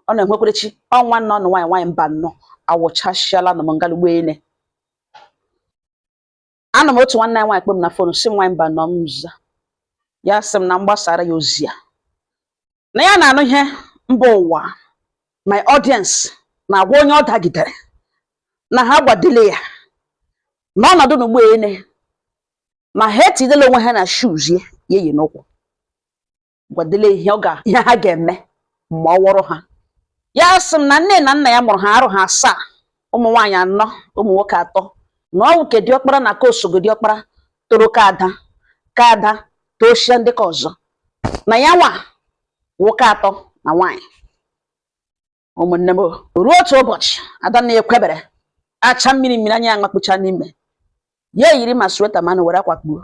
Ọ na-enwekwerechi ọnwa nọ nụ nwaanyị nwaanyị mba nnọọ awụchasịala nọ m ngalugbo ene. Anọ m otu nwanne ya nwaanyị kpọ m na phone, si m, "Nwaanyị mba nọ m za." Ya sị m na m gbasara ya ozi a, na ya na-anụ ihe mba ụwa, my audience na-agwa onye ọ dagidere na ha gwadile ya n'ọnọdụ n'ugbo ene, ma ha etidela onwe ha na shoes ya ya eyi n'ụkwụ, gwadile ihe ọ ga ihe ha ga-eme ma ọ wụrụ ha. Ya sị m na nne na nna ya mụrụ ha arụ ha asaa, ụmụ nwaanyị anọ, ụmụ nwoke atọ, na ọwụ ke diọkpara na ka osogo diọkpara toro ka ada ka ada tochie ndị ka ọzọ, na ya nwa nwoke atọ na nwaanyị. Ụmụnne m, ruo otu ụbọchị adanna ya ekwebere acha mmiri mmiri, anya ya makpucha n'ime ya, eyiri ma sweater mana were akwa kpuo.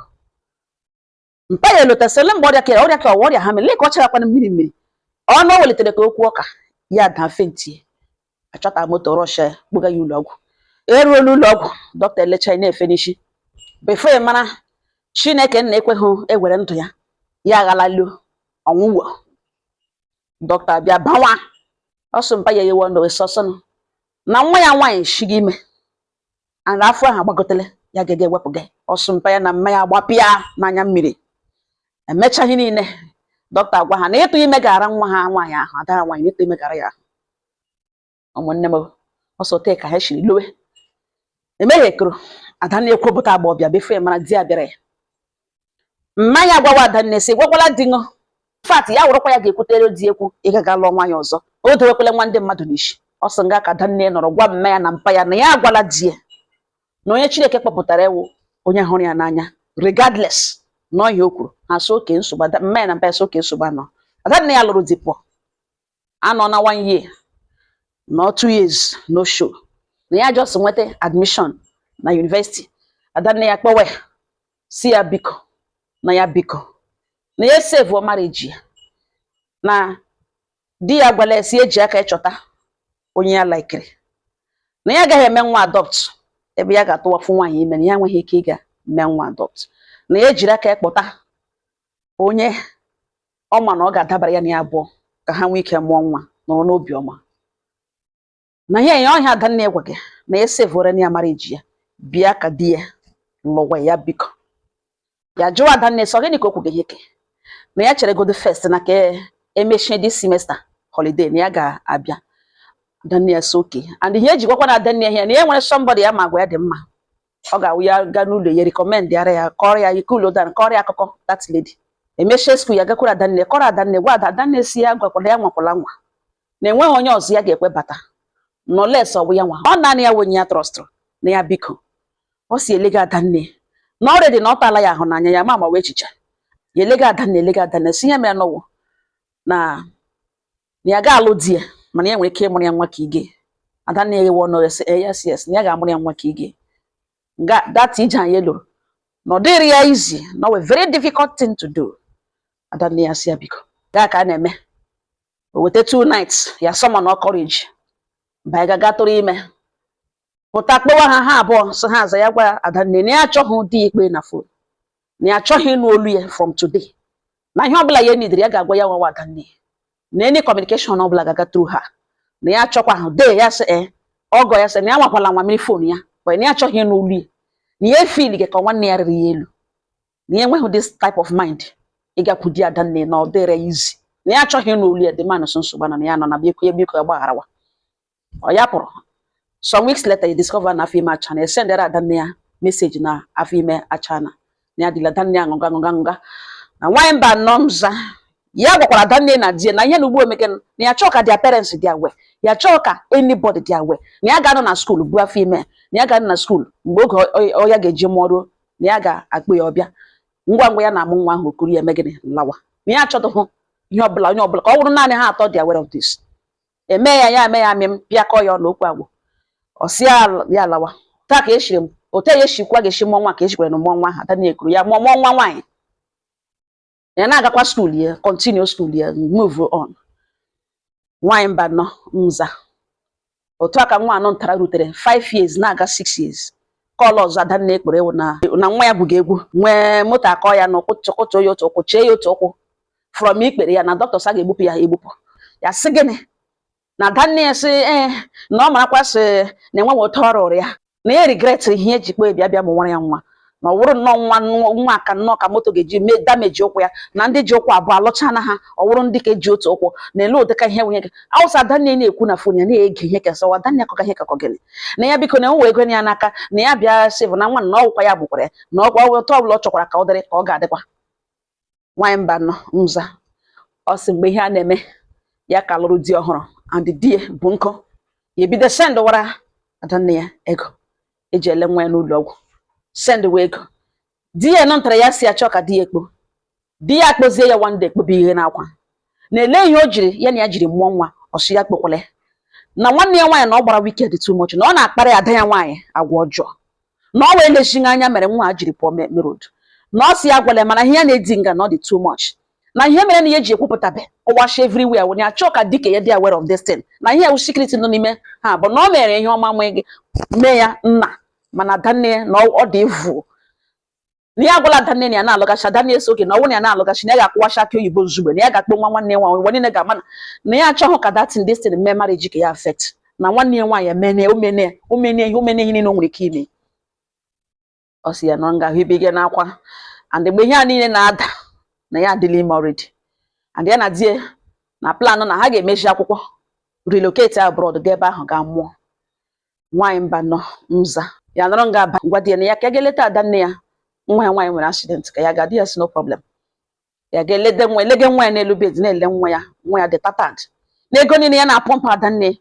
Mpa ya elotasịrị mgbe ọrịa kere ọrịa ka ọwa ọrịa ha mere lee ka ọ charakwana mmiri mmiri ọnụ, o welitere ka okwu ọka ya daa, faintie. Achọta moto rush ya kpụga ya ụlọ ọgwụ. Eruola ụlọ ọgwụ, dọkịta elecha ya na-efe n'isi before ya mara Chineke nna ekweghị ewere ndụ ya, ya aghalaluo ọnwụwo. Dọkịta bịa bawa ọsọ, mpa ya eyewe ọnụ sọsọnụ na nwa ya nwaanyị shigo ime and afọ ahụ agbagotele, ya ga-ege ewepụ gị ọsọ. Mpa ya na mma ya agbapịa n'anya mmiri. Emechaghị niile, dọkịta gwa ha na ịtụ ime gara nwa ha nwaanyị ahụ, ada ha nwaanyị, na ịtụ ime gara ya ahụ. Ụmụnne m, ọsọ tee ka ha siri lowe emeghe ekoro adanne ekwopụta agba ọbịa before ya mara di ya bịara ya. Mmanya gwawa adanne sị gwakwala di ṅụ fat ya wụrụkwa ya ga-ekwutere di ekwu ịgaga lụọ nwaanyị ọzọ, o dowekwala nwa ndị mmadụ n'isi. Ọ sị nga ka adanne nọrọ gwa mma ya na mpa ya na ya agwala di ya na onye Chineke kpọpụtara ewu onye hụrụ ya n'anya regardless na ọhịa o kwuru. Ha sị oke nsogbu mma ya na mpa ya sị oke nsogbu anọ. Adanne ya lụrụ di pụọ, anọ na one year no 2 years no show, na ya just nweta admission na university. Adanne ya kpọwa ya si ya biko, na ya biko, na ya save marriage ya, na di ya gwala ya si eji aka ịchọta onye ya likeri, na ya agaghị eme nwa adopt ebe ya ga-atụwafu nwaanyị ime, na ya enweghị ike ịga mee nwa adopt, na ya ejiri aka ịkpọta onye ọ ma na ọ ga-adabara ya na ya abụọ ka ha nwee ike mụọ nwa nọrọ n'obi ọma. Na ihe ya ọhịa adanne gwa gị na ya sevụrụ na ya marriage ya, bịa ka di ya lụwa ya, biko. Ya jụọ adanne sọ gịnị ka o kwugo ihe na ya chere godo first na ka emechie this semester holiday na ya ga-abịa. Adanne ya so okay, and ihe ejikwakwa na adanne ya na ya nwere somebody ya ma agwa ya dị mma, ọ ga-awụ ya gaa n'ụlọ ya recommend yara ya, kọrọ ya ike ụlọ dan, kọrọ ya akụkọ that lady. Emechie school, ya gakwuru adanne, kọrọ adanne, gwa ada adanne si ya gwakwala ya nwakwala nwa na enweghị onye ọzọ ya ga-ekwe bata nọles, ọ bụ ya nwa ọ naanị ya wenye ya trustụrụ na ya. Biko, ọ si elega adanne na ọrịa na ọ tala ya ahụ n'anya ya ma agbawa echiche ya elega adanne, elega adanne si ihe mere n'ụwa na na ya ga-alụ di ya, mana ya nwere ike ịmụrụ ya nwa ka ige. Adanne ya ewe ọnụ ya sị yes, yes, na ya ga-amụrụ ya nwa ka ige nga that ije anyị lụrụ na ọ dịrị ya easy, na ọ very difficult thing to do. Adanne ya si ya biko, gaa ka a na-eme o weta 2 nights ya summon ọ courage banye ga tụrụ ime pụta kpọwa ha, ha abụọ so ha aza. Ya gwa adanne na ya achọghị di ya ikpe na phone, na ya achọghị ịnụ olu ya from today, na ihe ọbụla ya nidiri ya ga-agwa ya nwawa adanne, na any communication ọbụla ga-aga through her, na ya achọkwa ahụ dee ya sị ee ọgọ ya sị na ya nwakwala nwa mmiri phone ya but na ya achọghị ịnụ olu ya, na ya efeel gị ka nwanne ya rịrị ya elu, na ya enweghị this type of mind ịgakwu di adanne, na ọ dịrị ya izi, na ya achọghị ịnụ olu ya. The man so nsogbu na ya nọ na biko ya biko ya gbagharawa. Ọ ya pụrụ. Some weeks later, you discover na afọ ime achana. E sendere adanne ya message na afọ ime achana, na ya dịla. Adanne ya aṅụga aṅụga aṅụga na nwaanyị mba nọ nza. Ya gwakwara adanne na di ya na ihe na ugbu emeke na ya chọọ ka their parents dị aware, ya chọọ ka anybody dị aware na ya ga-anọ na school bu afọ ime, na ya ga-anọ na school mgbe oge ọ ya ga-eji mụọ ruo, na ya ga-akpụ ya ọbịa ngwa ngwa ya na-amụ nwa ahụ okuru ya eme gịnị lawa, na ya achọdụghị ihe ọbụla onye ọbụla ka ọ bụrụ naanị ha atọ dị aware of this. Eme ya ya eme ya amị m pịakọ ya ọnụ okwu agwụ, ọ sị ya ya lawa. Taa ka eshiri m otu ya eshikwa ga-esi mụọ nwa ka eshikwara na mụọ nwa ahụ. Ada na-ekuru ya mụọ mụọ nwa nwaanyị, ya na-agakwa school ya, continue school ya, move on. Nwaanyị mba nọ nza otu a ka nwa anọ ntara rutere 5 years na-aga 6 years. Call ọzọ adanne ekpere ewu na na nwa ya gwuga egwu nwee moto akọ ya n'ụkwụ, chọkọtụ ya otu ụkwụ, chee ya otu ụkwụ from ikpere ya, na dọkịta sa ga-egbupụ ya egbupụ. Ya sị gịnị? Na adanne ya sị ee, na ọ marakwa sị na enweghị otu ọ rụrụ ya, na ya regret ihe eji kpee bịa bịa mụwara ya nwa, na ọ wụrụ nnọọ nwa nwa ka nnọọ ka moto ga-eji mee damage ụkwụ ya, na ndị ji ụkwụ abụọ alụcha na ha, ọ wụrụ ndị ka eji otu ụkwụ na-ele ụdịka ihe nwunye gị awụsa. Adanne na-ekwu na phone ya na-ege ihe kesawa. Adanne akọka ihe kakọ gịnị na ya biko na enwe ego ya n'aka na ya bịa sịvụ na nwa na ọgwụkwa ya gbukwara ya na ọgwụ otu ọbụla ọ chọkwara ka ọ dịrị ka ọ ga-adịkwa. Nwaanyị mba nọ nza, ọ sị mgbe ihe a na-eme ya ka lụrụ di ọhụrụ and di ya bụ nkụ, ya ebido send wara adanne ya ego eji ele nwa ya n'ụlọ ọgwụ, send wa ego. Di ya nọntara ya si achọ ka di ya ekpo, di ya akpọzie ya one day, ekpobe ihe n'akwa na-ele ihe o jiri ya na ya jiri mụọ nwa. Ọsị ya kpokwala ya na nwanne ya nwaanyị na ọ gbara wicked too much, na ọ na-akparị ada ya nwaanyị agwa ọjọọ, na ọ wee lezighị anya mere nwa a jiri pụọ merod, na ọ sị ya gwala ya, mana ihe ya na-edi nga na ọ dị too much, na ihe mere na ihe eji ekwupụtabe kọwashi everywhere wụ na achọ ka dike ya dị aware of this thing, na ihe ewu secret nọ n'ime ha bụ na o mere ihe ọma mee gị mee ya nna, mana adanne ya na ọ dị evil, na ya agwala adanne na ya na-alụgachi. Adanne eso oge na ọ bụrụ na ya na-alụgachi na ya ga-akwụwachi aka oyibo nzugbe, na ya ga-akpọ nwa nwanne ya nwaanyị ụwa niile ga-ama na ya achọghị ka datin this thing mee marriage ka ya affect, na nwanne ya nwaanyị emene omene omene ihe omene ihe niile o nwere ike ime. Ọ sị ya nọ nga ahụ ibe gị n'akwa, and mgbe ihe a niile na-ada na ya adịla ime already, and ya na di ya na plan na ha ga-emechi akwụkwọ relocate abroad, gaa ebe ahụ gaa mụọ. Nwaanyị mba nọ nza, ya nọrọ nga aba gwa di ya na ya ka ga eleta adanne ya, nwa ya nwaanyị nwere accident, ka ya ga. Di ya si no problem, ya ga-elede nwa, elege nwa ya n'elu bed, na-ele nwa ya, nwa ya dị tattered, na ego niile ya na-apọmpụ adanne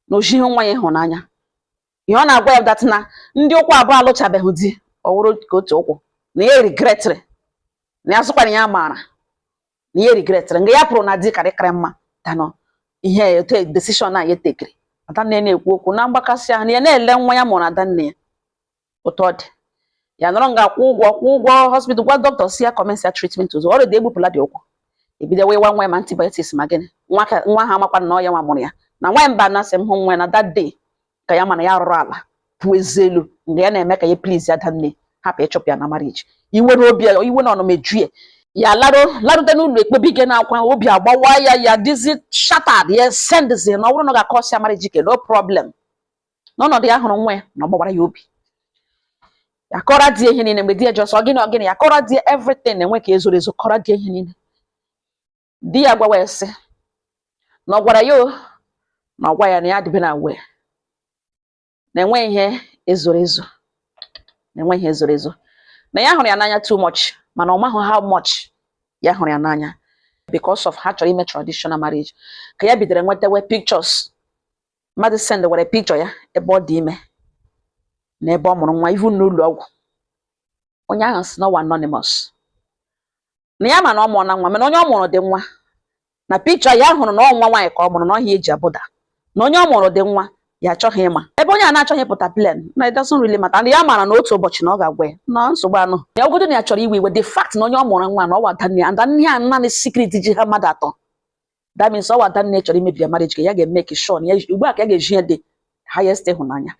na ojighị nwa ya ịhụnanya. Ihe ọ na-agwa ya that na ndị ụkwụ abụọ alụchabeghị di, ọ wụrụ ka otu ụkwụ, na ya regretịrị, na ya sịkwa na ya maara na ya regretịrị nga ya pụrụ na di karịkarị mma danọ ihe otu decision a ya tekiri. Adanne na-ekwu okwu na mgbakasị ahụ na ya na-ele nwa ya mụrụ adanne ya otu ọ dị, ya nọrọ nga kwụ ụgwọ, kwụ ụgwọ hospital, gwa dọkịta si ya commence ya treatment ozugbo ọrịa dị egbupụla dị ụkwụ, ebido wee nwa ya ma antibiotics ma gịnị. Nwa ka nwa ha amakwa na ọ ya nwa mụrụ ya. Na nwa mba na sị m hụ nwa ya na that day ka ya mana ya rụrụ ala pụọ ezi elu mgbe ya na-eme ka ya please adanne hapụ ịchụpụ ya na marriage. Iwe na obi ya, iwe na ọnụma eju ya, ya larụ larute n'ụlọ ekpebi na akwa, obi agbawa ya, ya dịzi shattered. Ya sendzi na ọ bụrụ na ọ ga-akọsi ya marriage ke no problem. N'ọnọdụ ya hụrụ nwa ya na ọ gbawara ya obi, ya kọrọ di ya ihe niile. Mgbe di ya jụrụ sọ gịnị ọ gịnị, ya kọrọ di ya everything na-enwe ka ezoro ezo, kọrọ di ya ihe niile. Di ya gwawa ya sị na ọ gwara ya o na ọ gwa ya na ya adịbe na wee na enwe ihe ezoro ezo, na enwe ihe ezoro ezo, na ya hụrụ ya n'anya too much, mana ọ mahụ how much ya hụrụ ya n'anya because of ha chọrọ ime traditional marriage, ka ya bidoro nwetawe pictures mmadụ send were picture ya ebe ọ dị ime na ebe ọ mụrụ nwa, even n'ụlọ ọgwụ. Onye ahụ si na ọwa anonymous, na ya ma na ọ mụrụ na nwa, mana onye ọ mụrụ dị nwa na picture ya hụrụ na ọ nwa nwaanyị ka ọ mụrụ na ọhịa eji abụda, na onye ọ mụrụ dị nwa, ya achọghị ịma ebe onye a na-achọghị ịpụta plain, na it doesn't really matter, and ya maara na otu ụbọchị na ọ ga-agwa ya na nsogbu anụ ya ogodo na ya chọrọ iwe iwe. The fact na onye ọ mụrụ nwa na ọwa adanne ya, and ihe a naanị secret ji ha mmadụ atọ, that means ọwa adanne chọrọ imebi ya marriage, ka ya ga-emeke sure na ya ugbu a ka ya ga-eji ihe dị highest ịhụnanya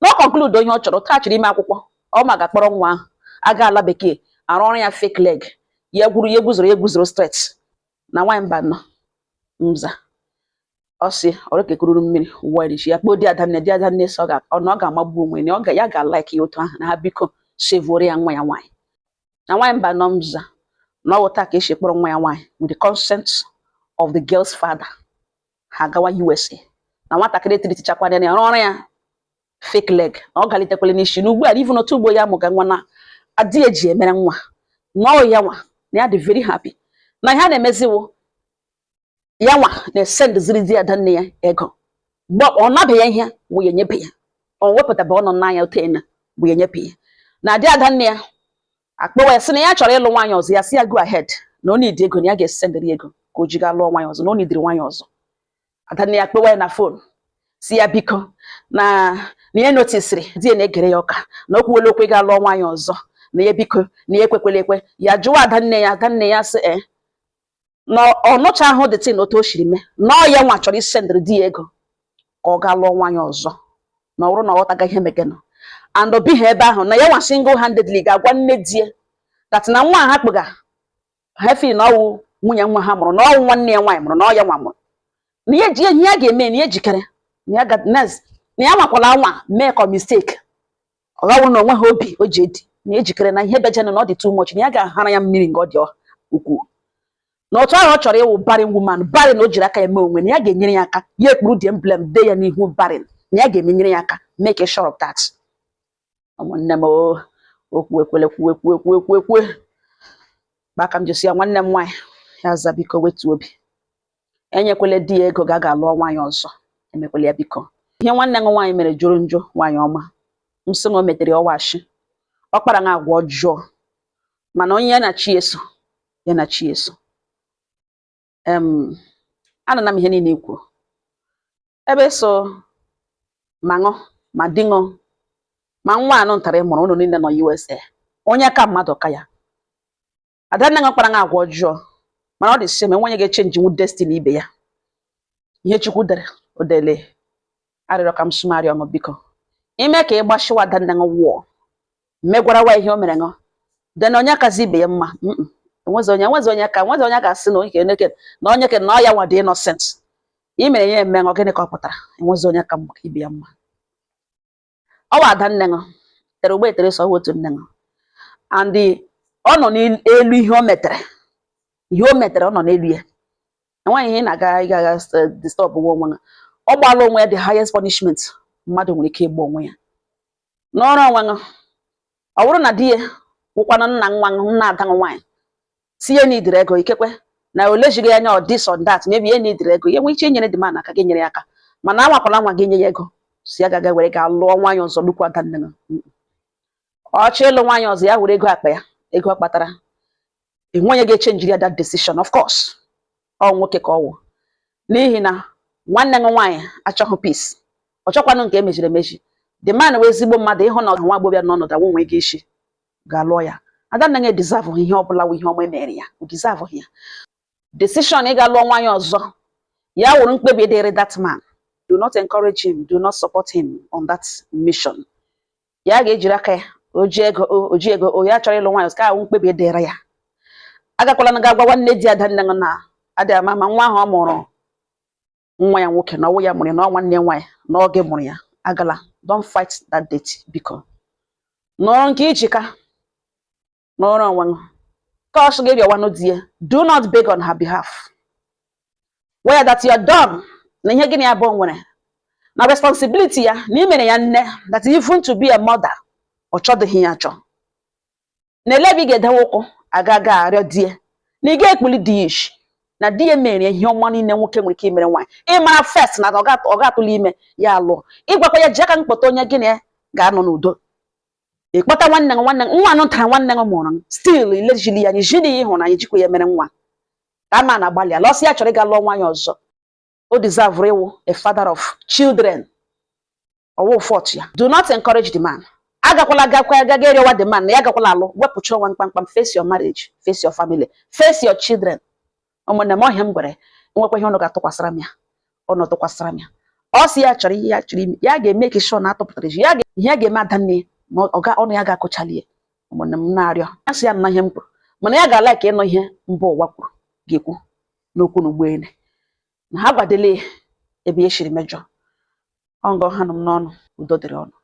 na ọ conclude onye ọ chọrọ taa chọrọ ime akwụkwọ ọ ma ga-akpọrọ nwa ahụ aga ala bekee arụ ọrụ ya fake leg, ya gwuru ya eguzoro ya eguzoro straight. Na nwaanyị mba nọ nza, ọ sị ọrụ kekururu mmiri werichi ya kpọọ di adanne. Di adanne sị ọ ga ọ na ọ ga-amagbu onwe na ọ ga ya ga-like ya otu ahụ, na ha biko sevuoro ya nwa ya nwaanyị. Na nwaanyị mba nọ nza, na ọ wụ taa ka esi kpọrọ nwa ya nwaanyị with the consent of the girl's father, ha gawa USA, na nwatakịrị tiritichakwana ya rụọ ọrụ ya fake leg, na ọ galitekwala n'isi na ugbu a, even otu ugbo ya mụga nwa na adị eji emere nwa na ọ ya nwa na ya dị very happy na ihe a na-emeziwo ya nwa na-esendiziri di adanne ya ego mgbe ọ nabeghị ya ihe wụ ya nyebe ya, ọ wepụtabe ọnụ n'anya otena bụ ya nyebe ya. Na di adanne ya akpọwa ya sị na ya chọrọ ịlụ nwaanyị ọzọ, ya sị ya go ahead, na ọ need ego, na ya ga-esendịrị ego ka o ji gaa lụọ nwaanyị ọzọ, na ọ nidiri nwaanyị ọzọ. Adanne ya kpewa ya na phone si ya biko na na ya notisiri di ya na-egere ya ụka, na o kwuola okwu ịga lụọ nwaanyị ọzọ, na ya biko na ya ekwekwela ekwe. Ya jụwa adanne ya, adanne ya sị ee, na ọ nụcha ahụ dị tin otu o siri mee, na ọ ya nwa chọrọ isendịrị di ya ego ka ọ gaa lụọ nwaanyị ọzọ, na ọ bụrụ na ọ ghọtaga ihe megenụ and obi ha ebe ahụ, na ya nwa single handedly ga-agwa nne di ya that na nwa ha kpụga ha fi na ọwụ nwunye nwa ha mụrụ, na ọwụ nwanne ya nwaanyị mụrụ, na ọ ya nwa mụrụ. Na ihe ihe ya ga-eme na ya ejikere na ya ga next, na ya nwakwala anwa mee ka mistake ọ gawụ na onwe ha obi o ji edi na ejikere na ihe bejenụ na ọ dị too much, na ya ga-ahara ya mmiri nga ọ dị ukwuu, na otu ahụ ọ chọrọ ịwụ barren woman, barren o jiri aka ya mee onwe, na ya ga-enyere ya aka ya ekpuru the emblem dee ya n'ihu barren, na ya ga-emenyere ya aka make sure of that. Ụmụnne m, o okwu ekwele kwu ekwu ekwu ekwu ekwu gbaka m jisi ya. Nwanne m nwaanyị, ya za, biko wetuo obi, enyekwele di ya ego ga aga lụọ nwaanyị ọzọ, emekwele ya biko. Ihe nwanne m nwaanyị mere jụrụ njọ. Nwaanyị ọma m sị na o metere ọwashi, ọ kpara na agwa ọjọọ, mana onye ya na chi eso, ya na chi eso. Anana m ihe niile i kwuru ebe so ma ṅụ ma di ṅụ ma nwa anụ ntara ị mụrụ unu niile nọ USA, onye ka mmadụ ka ya. Adanne ṅụ kpara na agwa ọjọọ, mana ọ dị same enwe onye ga-echange nwu destiny ibe ya. Ihe Chukwu dere o dele. Arịrịọ ka m sụmarị ọṅụ, biko, ime ka ị gbashiwa adanne ṅụ wụọ megwara wa ihe o mere ṅụ then onye kazi ibe ya mma. Enwezi onye, enwezi onye ka, enwezi onye ga-asị na onye ke na onye ke na ọ ya nwa dị innocent. I mere ya eme ṅụ, gịnị ka ọ pụtara? Enwezi onye ka ibe ya mma. Ọ wa adanne ṅụ tere ugbo etere sọ otu nne ṅụ and ọ nọ n'elu ihe o metere, ihe o metere ọ nọ n'elu ya. Enweghị ihe ị na-aga ịga aga disturb onwe ya. Ọ gbaala onwe ya the highest punishment mmadụ nwere ike ịgba onwe ya n'ọrụ onwe ya. Ọ bụrụ na di ya wụkwanụ nna nwa nna ada nwaanyị si ya n'idiri ego, ikekwe na o lejighị anya ọ this on that, maybe ya n'idiri ego ya nwee ike inyere the man aka, gị nyere ya aka, mana anwakwala nwa gị nye ya ego si ya gaga were gaa lụọ nwaanyị ọzọ lukwu ada nne gị. Ọ chọọ ịlụ nwaanyị ọzọ, ya were ego akpa ya, ego ọ kpatara. Enwe onye ga-echange ya that decision. Of course ọ nwoke ka ọ wụ, n'ihi na nwanne gị nwaanyị achọghị peace, ọ chọkwanụ nke emejiri emeji. The man wee ezigbo mmadụ ịhụ na nwa agbọghọbịa nọ n'ọnọdụ anwụ nwee ike isi ga-alụọ ya. Adanna gị deserve ihe ọbụla wụ ihe ọma emere ya, o deserve ya. Decision ịga lụọ nwaanyị ọzọ ya wụrụ mkpebi dịrị that man. Do not encourage him, do not support him on that mission. Ya ga-ejiri aka ya o ji ego, o ji ego o ya chọrọ ịlụ nwaanyị ọzọ, ka ahụ mkpebi dịrị ya. Agakwala na ga gwa nwanne di adanne gị na adị ama ma nwa ahụ ọ mụrụ nwa ya nwoke na ọwụ ya mụrụ ya, na ọ nwanne ya nwaanyị na ọ gị mụrụ ya. Agala, don't fight that date, biko. Nọrọ nke ijika nọrọ onwe gị ka ọ sị gị rịọwanụ di ya. Do not beg on her behalf where that you are done na ihe gịnị abụọ nwere na responsibility ya na i mere ya nne, that even to be a mother ọ chọdịghị ya achọ na ele ebe ị ga-edewe ụkwụ aga aga arịọ di ya na ị ga-ekpuli di ya isi na di ya mere ihe ọma niile nwoke nwere ike imere nwaanyị. Ịmara first na ọ ga-atụla ime ya alụọ, ịgwakwa ya ji aka mkpọta onye gị na ya ga-anọ n'udo. Ịkpọta nwanne gị, nwanne gị nwa anụ tara nwanne gị mụrụ m, still ilejili ya anya jiri ya ịhụnanya jikwa ya mere nwa ka ama na-agbalị ala ọsọ ya chọrọ ịga lụọ nwaanyị ọzọ. O deserve ịwụ a father of children, ọwụ fault ya. Do not encourage the man. Agakwala gakwa gaga ịrịọwa the man na ya agakwala alụ. Wepụcha onwe mkpamkpam, face your marriage, face your family, face your children. Ụmụnne m, ọhịa m gwere nwekwa ihe ọnụ ga-atụkwasịra m ya, ọnụ tụkwasịra m ya. Ọ sị ya chọrọ ihe ya chọrọ ime, ya ga-eme ka sure na atụpụtara ji ya ihe ya ga-eme adanne na ọ ga ọnụ ya ga-akụchali ya. Ụmụnne m na-arịọ ya, sị ya na ihe m kwuru, mana ya ga-ala ka ịnụ ihe mba ụwa kwuru ga-ekwu n'okwu na ụgbọelu na ha gwadele ya ebe ya shiri mejọ. Ọ ngọ ha nụ m n'ọnụ. Udo dịrị ọnụ.